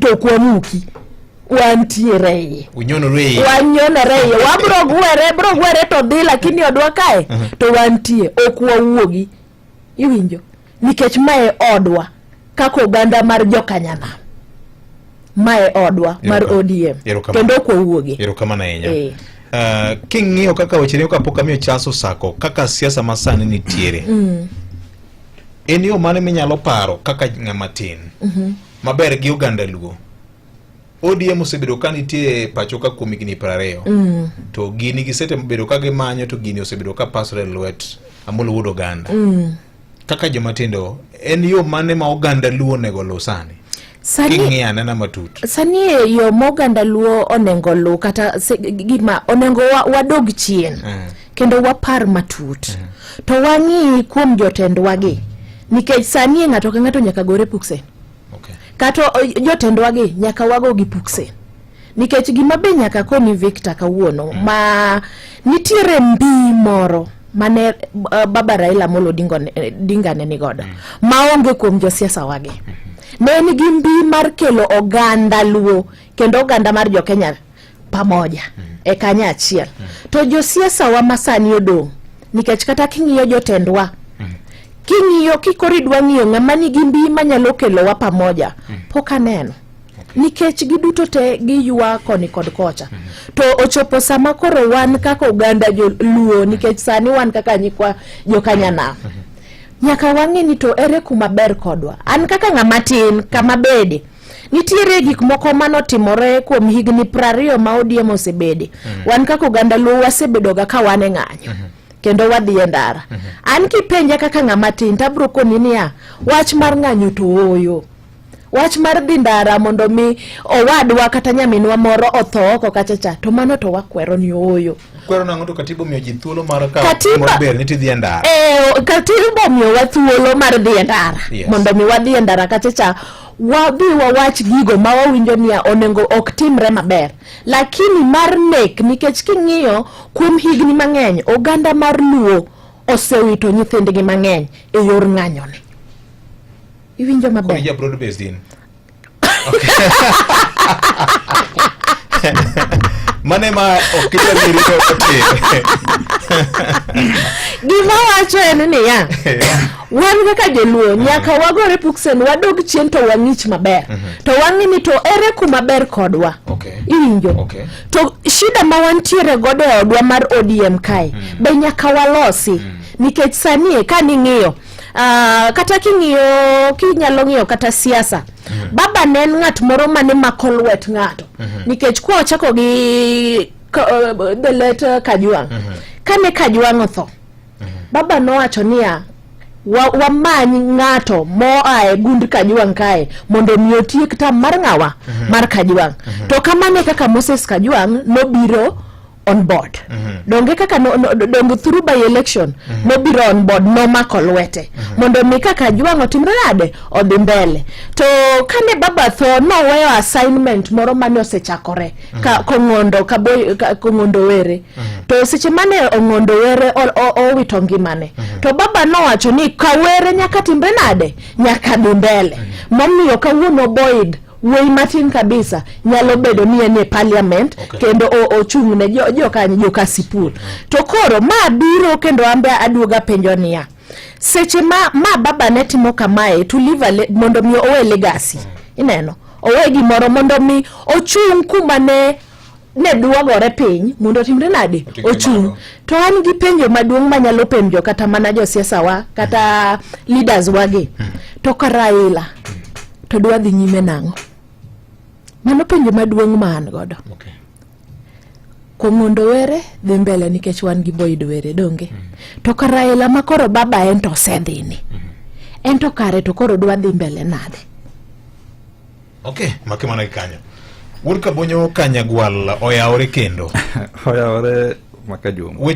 to ok wamuki wantiere iye. Unyonore iye. Wanyonore iye, wabro gwere bro gwere to dhi, lakini odwa kae to wantie, ok wawuogi, iwinjo, nikech mae odwa kaka oganda mar jokanyanam, mae odwa mar ODM Erokamano. kendo ok wawuogi. Erokamano ahinya. Eh. King'iyo kaka weche ni, kapok amiyo Charles Osako, kaka siasa masani nitiere, en yo mane minyalo paro kaka ng'ama tin maber gi oganda Luo? ODM osebedo ka nitie e pacho ka kuom higni 20, to gini gisebedo ka gimanyo, to gini osebedo ka pasore e lwet Amolo Wuod Oganda. Kaka joma tindo, en yo mane ma oganda Luo onego luw sani? Sani King'iyo anena matut. Sani e yo ma oganda Luo onego luw, kata gima onego wadog chien kendo wapar matut to wang'i kuom jotendwagi, nikech sani e ng'ato ka ng'ato nyaka gore puksen. Kata jotendwagi nyaka wago gi puksen, nikech gima be nyaka koni Victor kawuono ma nitiere mbi moro mane baba Raila Amolo Odinga Odinga ne nigodo maonge kuom josiasa wagi. Ne nigi mbi mar kelo oganda Luo kendo oganda mar jokenya pamoja e kanya achiel. To josiasa wa masani odong', nikech kata king'iyo jotendwa, king'iyo kikoro idwa ng'iyo ng'ama nigi mbi manyalo kelowa pamoja, pok aneno, nikech giduto te giywa koni kod kocha. To ochopo sama koro wan kaka oganda Joluo, nikech sani wan kaka nyikwa jokanyanam, nyaka wang'e ni to ere kuma ber kodwa. An kaka ng'ama tin kama bede, nitiere gik moko manotimore kuom higni 20 ma ODM osebede. Wan kaka oganda Luo wasebedoga ka wan e ng'anyo kendo wadhi e ndara. An kipenja kaka ng'ama tin, tabro koni niya, wach mar ng'anyo to ooyo, wach mar dhi ndara mondo mi owadwa kata nyaminwa moro otho oko kacha cha, to mano to wakwero ni ooyo. Kwero nang'o to katiba omiyo ji thuolo mar kawo Katiba- ber ni tidhi e ndara? Eh, katiba omiyowa thuolo mar dhi e ndara mondo mi wadhi e ndara kacha cha, wadhi wawach gigo ma wawinjo niya onego ok timre maber, lakini mar nek, nikech king'iyo kuom higni mang'eny oganda mar Luo osewito nyithindgi mang'eny e yor ng'anyoni, iwinjo Koro maber? ija broad based in. Mane ma ok idwa ni rito otim. Gima wacho en niya, wan kaka joluo nyaka wagore puksen, wadog chien to wang'ich maber to wang'i ni to ere kuma ber kodwa. Iwinjo? Okay. To shida ma wantiere godo e odwa mar ODM kae be nyaka walosi, nikech sani e ka ning'iyo kata king'iyo, kinyalo ng'iyo kata siasa, baba ne en ng'at moro mane mako lwet ng'ato, nikech kwa ochako gi the late Kajwang', kane Kajwang' otho, baba nowacho niya, wamany ng'ato moa e gund Kajwang' kae mondo mi otiek tam mar ng'awa mar Kajwang'. To kamano e kaka Moses Kajwang' nobiro on board. Donge kaka no, no, donge through by election nobiro on board, nomako lwete mondo mi kaka Kajwang' otimre nade, odhi mbele. To kane baba tho, noweyo assignment moro mane osechakore ka Kong'ondo Kaboy, Kong'ondo Were. To seche mane Ong'ondo Were owito ngimane, to baba nowacho ni Kawere nyaka timre nade, nyaka dhi mbele. Momiyo kawuono Boyd wuoyi matin kabisa nyalo bedo ni en e parliament kendo ochung' ne jo Kasipul. To koro ma biro kendo ambe aduoga penjo niya, seche ma baba ne timo kamae to leave mondo mi owe legacy, ineno, owe gimoro mondo mi ochung' kuma ne duogore piny mondo otimre nade, Oting're ochung'. malo. To an gi penjo maduong' manyalo penjo kata mana josiasa wa kata leaders wagi, to ka Raila to dwa dhi nyime nang'o? Mano penjo maduong' ma an godo. Kong'ondo Were dhi mbele nikech wan gi Boyd Were, donge? To ka Raila ma koro baba en to osedhini, en to kare to koro dwa dhi mbele nade? Okay, make mana gi kanyo. Wuod Kabonyo Kanyagwal oyawore kendo. Oyawore Makajuma.